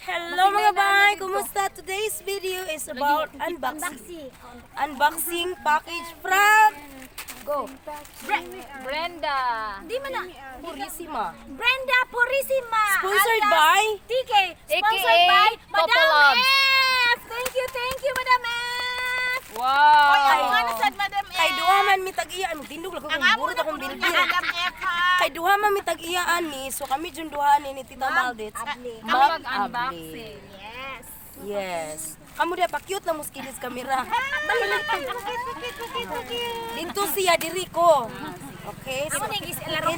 Hello, mga bay! Kumusta? Today's video is about unboxing. Unboxing package from Go! Brenda. Di man na. Purisima. Brenda Purisima. Sponsored alias by TK. Sponsored AKA by Madam Popolobs. F. Thank you, Madam F. Wow. Ang ano sad, Madam F? Kay duha man mi tag-iya, magtindog lang ko Ang kung amo burot na akong puno ni bilbil. Madam F ha. Kay duha man mi tag-iyaan ni, so kami jud duha ni Tita Malditz. Abli. Kami mag-unboxing. Yes. Yes. Kamo diha pa cute lang mo skilis kamera. Dito siya diri ko. Okay. So, Ako na yung laro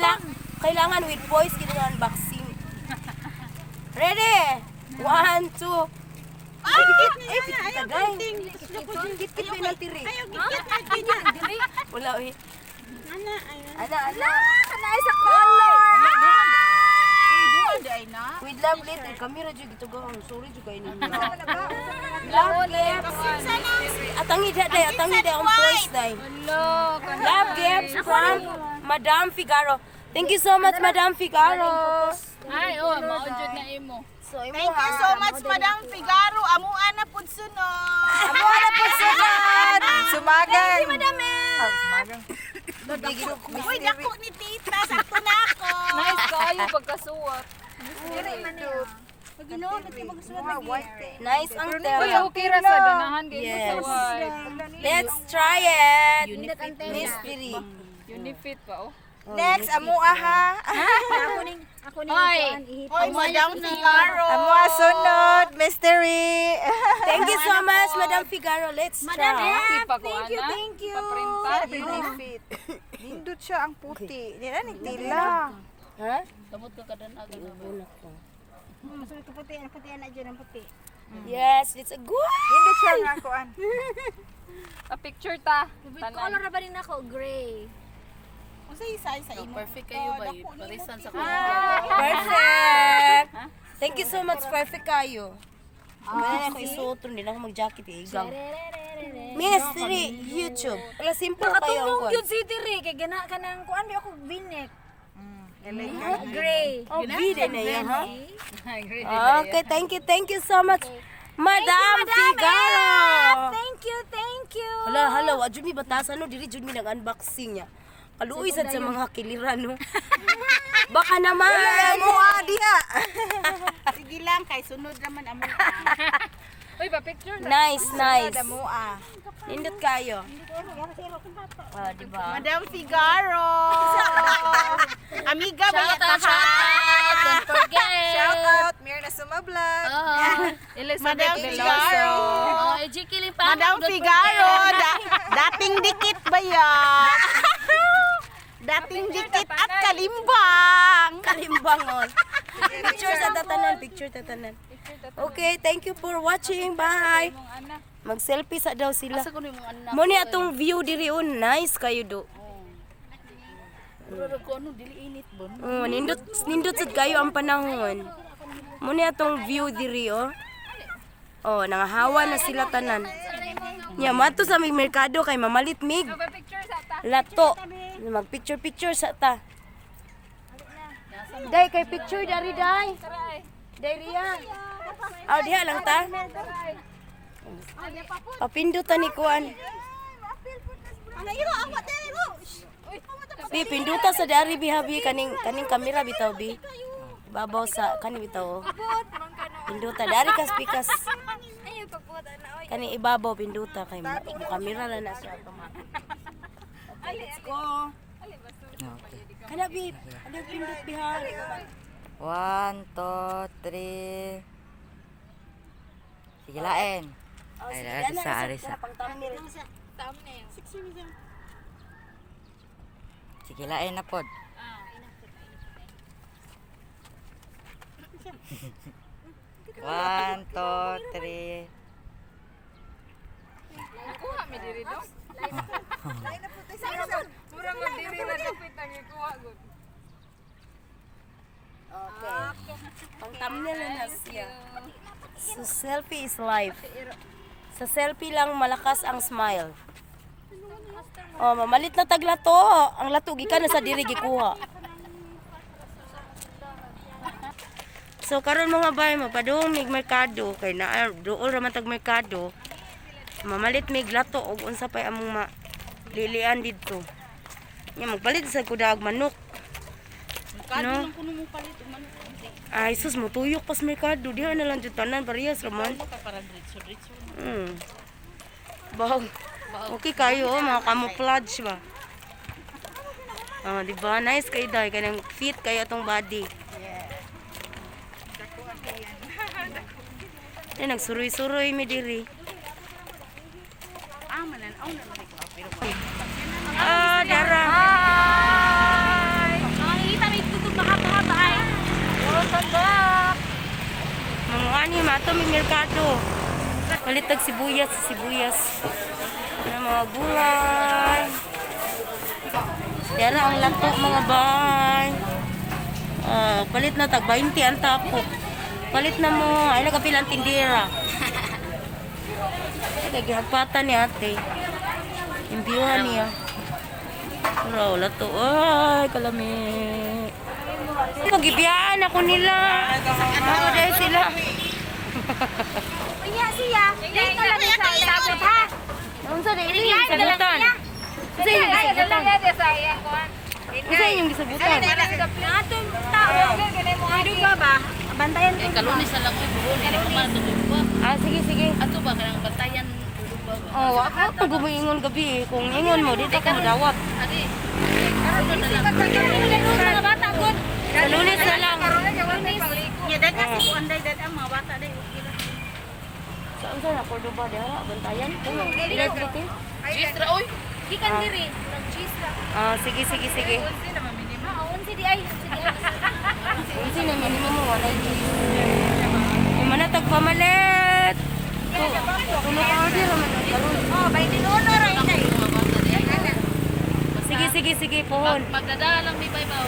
kailangan with voice kita ng unboxing. Ready? One, two. Ay, dikit. Ay, dikit tagay. Dikit ba yung tiri? Ayaw, gikit na ganyan. Wala, eh. Ana, ay. Ana, ana. Kanay sa color. Ay, na. With love letter. Kamera jud ito gawang. Sorry jud kayo ninyo. Love gifts. Atangi da day, atangi day ang voice day. Hello. Love gifts from Madam Figaro. Thank you so much, Madam Figaro. Ay, oh, maujud na imo. So, imo Thank you so much, Madam Figaro. Amuan na pud sunod. Amo na po sunod! Sumagang! Thank you, Madam F. Ah, sumagang. Uy, dako ni Tita. Sakto na ako. Nice kayo pagkasuwat. Nice ang Uy, tela. okay ra sa ganahan kay Yes. sa white. Let's try it. Mystery. Unifit pa oh. Next, amua ha. Ako ning Ay. kuan ihip. Oy, Madam Figaro. Amua sunod, mystery. Thank you so much, Madam Figaro. Let's Madam try. F. Pa ko Thank you, ana. thank you. Paprinta. Benefit. Nindot siya ang puti. Di na nagtila. Ha? Kamot ka kadan aga. Puti, puti na dyan ang puti. Yes, it's a good. Nindot siya nga kuan. A picture ta. With color ra ba rin ako? Gray. Unsay size sa imo? Perfect kayo ba? Parisan sa Perfect. Thank you so much. Perfect kayo. Wala na ako isuot, hindi na ako mag-jacket eh. Igaw. Mystery YouTube. Wala, simple kayo ang Nakatulong kuwan. yun si Tiri. Kay gana ka ng kuan, di ako v-neck. Gray. Oh, bida na yan, ha? Okay, thank you so much, Madam Figaro. Thank you, thank you. Hala, hala, wa jud mi batasan no, diri jud mi nag-unboxing niya. Kaluoy sad sa mga kiliran no. Baka naman. Amua diha. Sige lang, kay sunod naman amo. Uy, pa picture na. Nice, nice. Amua. Nindot kayo. Ah, di ba? Madam Figaro. Amiga ba Shout yata out, shout out! Don't forget! Shout out Mirna Sumablog. Elizabeth Madam Veloso. Figaro. Oh, AJ Kilimpan. Madam don't Figaro, dating dikit ba ya? Dating dikit at kalimbang. Kalimbangon. Picture sa tatanan, picture tatanan. Okay, thank you for watching. Bye. Mag-selfie sa daw sila. Asa ko ni mong anak? Mo ni atong view diri on, nice kayo do. Murag ko ano dili init ba? Oh, nindot nindot sad kayo ang panahon. Mo ni atong view diri oh. Oh, nangahawa na sila tanan. Nya mato sa may merkado kay mamalit mig. Pa picture sa ta. Lato. Mag picture picture sa ta. Day kay picture dari day. Day riya. Aw diha lang ta. Papindutan ni kuan. Bi pinduta sa dari bihabi kaning kaning kamera bitaw bi. Babaw sa kani bitaw. Oh. Pinduta dari kas pikas. Kani ibabaw pinduta kay mo kamera na na siya automatic. Okay, let's go. Kana bi, ano pindot bi ha? One, two, three. Sige, lain. Oh, Ay, sige, ari ana, sa, isa ari ka sa. pang thumbnail. Sige, lain na pod. One, two, three. Nakuha mi diri do. Mura man diri na dapit ang ikuha gud. Okay. Pang thumbnail na na siya. So selfie is life. Sa selfie lang malakas ang smile. Oh, mamalit na taglato. Ang lato gikan na sa diri gikuha. So karon mga bay, mapadung mig merkado kay naa duol ra man tag merkado. Mamalit mig lato og unsa pay among ma lilian didto. Nya magpalit sa kudag manok. No? Ay sus, mutuyok pas merkado diha na lang jud tanan parehas ra man. Baw. Okay kayo oh, mga camouflage ba. Ah, di ba? Nice kay dai kanang fit kayo atong body. Ay, nagsuroy-suroy mi diri. Ah, dara. Makikita may tutog mahaba-haba ay. Welcome back. Mga ani mato mi merkado. Palit tag sibuyas, sibuyas. Ano mga gulay. Dara ang lato mga bay. Ah, palit na tag 20 ang tapok. Palit na mo. Ay nagapila ang tindera. Ay, gihagpatan ni ate. Imbyuhan niya. Pero lato. Ay, kalami. Pagibiyaan ako nila. Ako dahil sila. Unya siya. Dito lang sa sabot ha. Unsa na inyong gisabutan? Unsa inyong gisabutan? Unsa inyong gisabutan? Atong tao. Ano ba ba? Bantayan Eh, kalunis na lang ko buhon. Hindi ko man tulog ba. Ah, sige, sige. Ato ba kanang bantayan tulog ba ba? Oh, ako kung gumiingon gabi eh. Kung ingon mo, dito ka madawat. Adi. Karon na lang. mga bata gud. Sa Lunes na lang. Ya dad na si Kuanday dad ang mga bata day okay ra. Sa unsa na Cordoba diha, bantayan? Dili dili. Gistra oy. Gikan diri. Nag-cheese ra. Ah, sige, sige, sige. Ah, unsi di ay, unsi di ay. Unsi na minimum mo wala di. Yung mana tag pamalit. Tulo ka order man karon. Oh, 21 ra inday. Sige, sige, sige, pohon. Magdadala lang mi bay ba.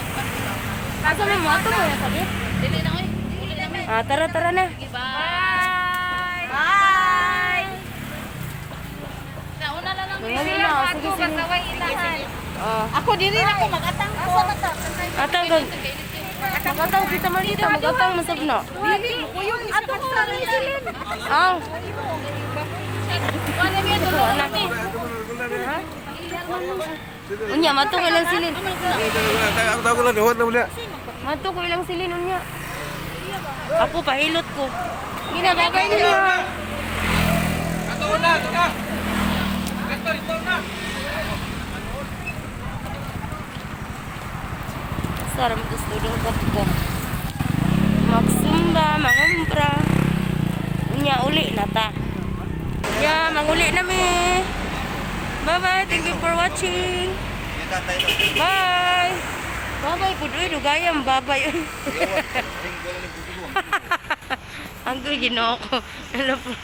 Asa man mo ato mo sabi? Dili na oy. Uli na mi. Ah, tara, tara na. Sige, bye. Bye. Nauna na lang. Mga na, sige, sige. Ah, Ako diri ra ko magatang ko. atang kag magatang kita malita, magatang masab na. Ato ko silin. Ah. Unya, mato ko ilang silin. Mato ko ilang silin, unya. Ako, pahilot ko. Gina, babay nila. Sarap gusto dong ko. Magsumba, mangumpra. Unya, uli na ta. Ya, manguli na mi. Bye-bye. Thank you for watching. Bye. Bye-bye pud uy, dugayam bye-bye. Ang Ginoo ko. Hello po.